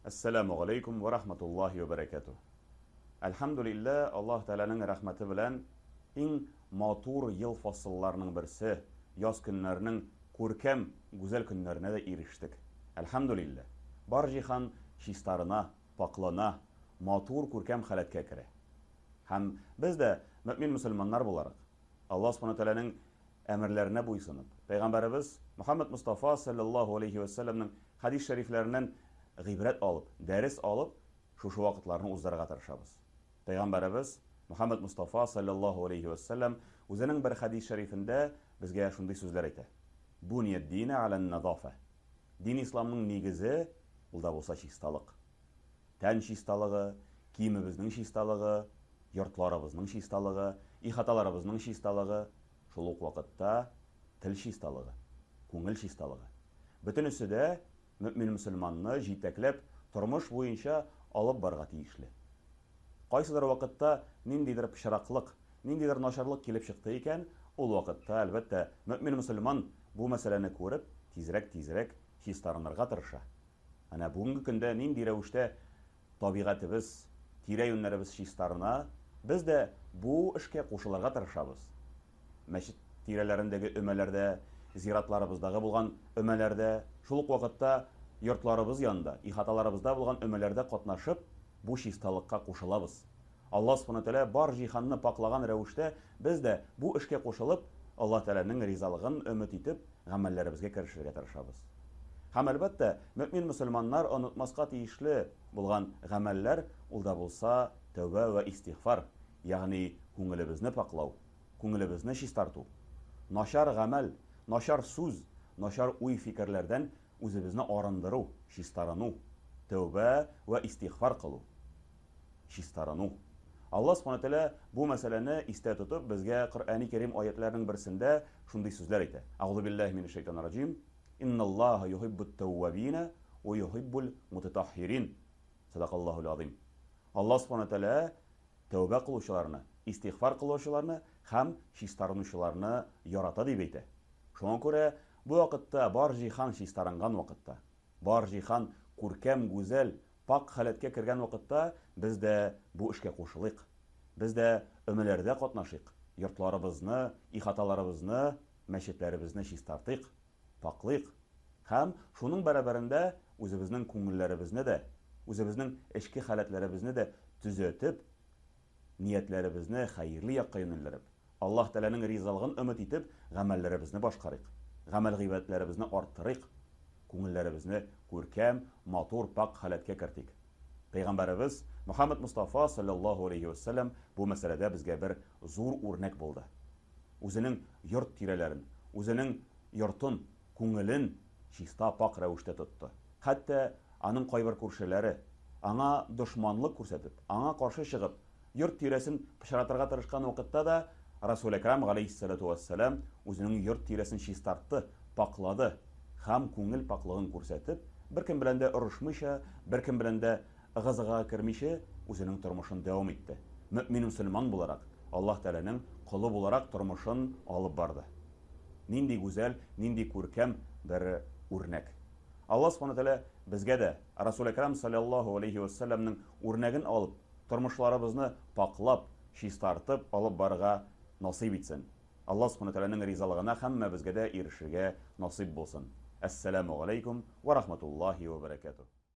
Әссәламү галәйкүм вә рахматуллаһи вә бәрәкәтүһ. Әлхәмдүлилләһ, Аллаһ Тәгаләнең рәхмәте белән иң матур ел фасылларының берсе, яз көннәренең күркәм, гүзәл көннәренә дә ирештек. Әлхәмдүлилләһ. Бар җиһан чистарына, пакълана, матур күркәм халәткә керә. Һәм без дә, мөэмин-мөселманнар буларак, Аллаһ Субхана Тәгаләнең әмерләренә буйсынып, Пәйгамбәребез Мөхәммәд Мостафа салләллаһу алейһи вә сәлләмнең хәдис шәрифләреннән гыйбрәт алып, дәрес алып, шушы вакытларны уздырырга тырышабыз. Пәйгамбәребез Мөхәммәд Мостафа салләллаһу алейһи вә сәлләм үзенең бер хәдис шәрифендә безгә шундый сүзләр әйтә, Буния-д-дина аля-н-назафә. Дин исламның нигезе, ул да булса чисталык. Тән чисталыгы, киемебезнең чисталыгы, йортларыбызның чисталыгы, ихаталарыбызның чисталыгы, шул ук вакытта тел чисталыгы, күңел чисталыгы. Бөтенесе дә мөэмин-мөселманны җитәкләп, тормыш буенча алып барырга тиешле. Кайсыдыр вакытта ниндидер пычраклык, ниндидер начарлык килеп чыкты икән, ул вакытта, әлбәттә, мөэмин-мөселман бу мәсьәләне күреп, тизрәк-тизрәк чистарынырга тырыша. Әнә бүгенге көндә нинди рәвештә табигатебез, тирә-юньнәребез чистарына, без дә бу эшкә кушылырга тырышабыз. Мәчет тирәләрендәге өмәләрдә, зиратларыбыздагы булган өмәләрдә, шул ук вакытта йортларыбыз янында, ихаталарыбызда булган өмәләрдә катнашып, бу чисталыкка кушылабыз. Аллаһ Субхана Тәгалә бар җиһанны паклаган рәвештә без дә бу эшкә кушылып, Аллаһ Тәгаләнең ризалыгын өмет итеп, гамәлләребезгә керешергә тырышабыз. Һәм, әлбәттә, мөэмин-мөселманнар онытмаска тиешле булган гамәлләр, ул да булса тәүбә вә истигъфар, ягъни күңелебезне пакълау, күңелебезне чистарту. Начар гамәл, начар сүз, начар уй-фикерләрдән үзебезне арындыру, чистарыну, тәүбә вә истигъфар кылу. Чистарыну. Алла Субхана Тәгалә бу мәсьәләне истә тотып, безгә Коръәни Кәрим аятьләренең берсендә шундый сүзләр әйтә. Әгъузу биллаһи минәш шайтанир раҗим. Инналлаһа юһиббут тәввабина ва юһиббул мутатаххирин. Садакаллаһул азим. Алла Субхана Тәгалә тәүбә кылучыларны, истигъфар кылучыларны һәм чистарынучыларны ярата дип әйтә. Шуңа күрә бу вакытта бар җиһан чистарынган вакытта, бар җиһан күркәм, гүзәл, Пакь халәткә кергән вакытта без дә бу эшкә кушылыйк. Без дә өмәләрдә катнашыйк, йортларыбызны, ихаталарыбызны, мәчетләребезне чистартыйк, пакълыйк һәм шуның бәрабәрендә үзебезнең күңелләребезне дә, үзебезнең эчке халәтләребезне дә төзәтеп, ниятләребезне хәерле якка юнәлдереп, Аллаһ Тәгаләнең ризалыгын өмет итеп, гамәлләребезне башкарыйк, гамәл-гыйбадәтләребезне арттырыйк, күңелләребезне күркәм, матур, пакь халәткә кертик. Пәйгамбәребез Мөхәммәд Мостафа салләллаһу алейһи вә сәлләм бу мәсьәләдә безгә бер зур үрнәк булды. Үзенең йорт тирәләрен, үзенең йортын, күңелен чиста, пакь рәвештә тотты. Хәтта аның кайбер күршеләре, аңа дошманлык күрсәтеп, аңа каршы чыгып, йорт тирәсен пычратырга тырышкан вакытта да, Расул Әкрам, галәйһиссәлату вәссәлам, үзенең йорт тирәсен чистартты, пакълады һәм күңел пакълыгын күрсәтеп, беркем белән дә орышмыйча, беркем белән дә ыгы-зыгыга кермичә, үзенең тормышын дәвам итте. Мөэмин-мөселман буларак, Аллаһ Тәгаләнең колы буларак тормышын алып барды. Нинди гүзәл, нинди күркәм бер үрнәк. Аллаһ Субхана Тәгалә безгә дә Расул Әкрам салләллаһу алейһи вә сәлләмнең үрнәген алып, тормышларыбызны пакълап, чистартып алып барырга насыйп итсен. Аллаһ Субхана Тәгаләнең ризалыгына һәммәбезгә дә ирешергә насыйп булсын. Әссәламү галәйкүм вә рахматуллаһи вә бәрәкәтүһ.